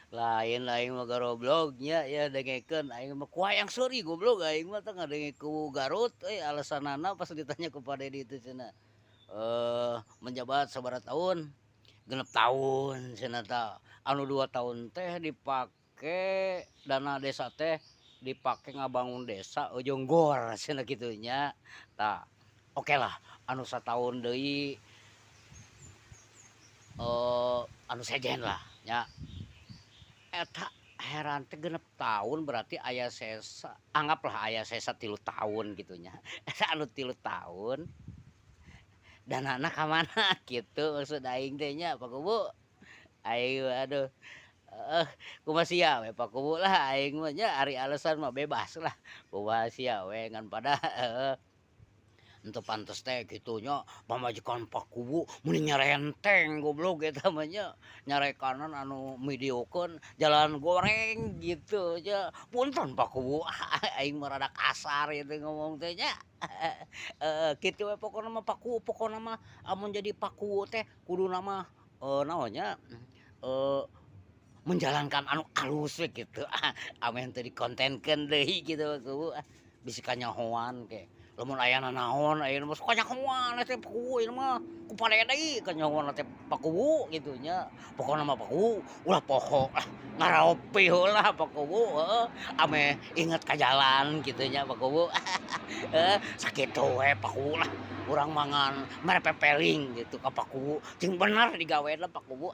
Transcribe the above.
Lain aing mah garoblog nya ya dengekeun aing mah ku hayang seuri goblok aing mah teh ngadenge ku Garut euy alasanana pas ditanya ku Pak Dedi teh cenah, menjabat sabaraha taun, 6 taun cenah tah, anu 2 tahun teh dipake dana desa teh dipake ngabangun desa jeung gor cenah kitu nya. Tah okelah anu sataun deui anu sejen lah nya. Eta heran teh 6 taun berarti aya sesa, anggaplah aya sesa 3 taun kitu nya. Eta anu 3 taun danana ka mana kitu maksud aing teh nya, Pak Kuwu. Aing mah aduh, heeh, kumaha sia we Pak Kuwu lah aing mah nya, ari alasan mah bebas lah kumaha sia we ngan pada heeh. Henteu pantes teh kitu nya, pamajikan Pak Kuwu meuni nyarenteng goblok eta mah nya, nyarekanan anu midiokeun jalan goreng gitu nya. Punten Pak Kuwu, aing mah rada kasar ieu teh ngomong teh nya. Heeh, kitu we pokona mah Pak Kuwu, pokona mah amun jadi Pak Kuwu teh kuduna mah naon nya, menjalankan anu alus we kitu, ameh teu dikontenkeun deui kitu Pak Kuwu ah, bisi kanyahoan ke. Lamun aya nanaon ayeuna mah sok kanyahoan teh Pak Kuwu ieu mah ku Pak Dedi kanyahoanna teh Pak Kuwu kitu nya. Pokona mah Pak Kuwu ulah poho lah ngaropi heula Pak Kuwu, heeh, ameh inget ka jalan kitu nya Pak Kuwu. Heeh, sakitu we Pak Kuwu lah urang mah ngan mere pepeling gitu ka Pak Kuwu, cing bener digawena Pak Kuwu.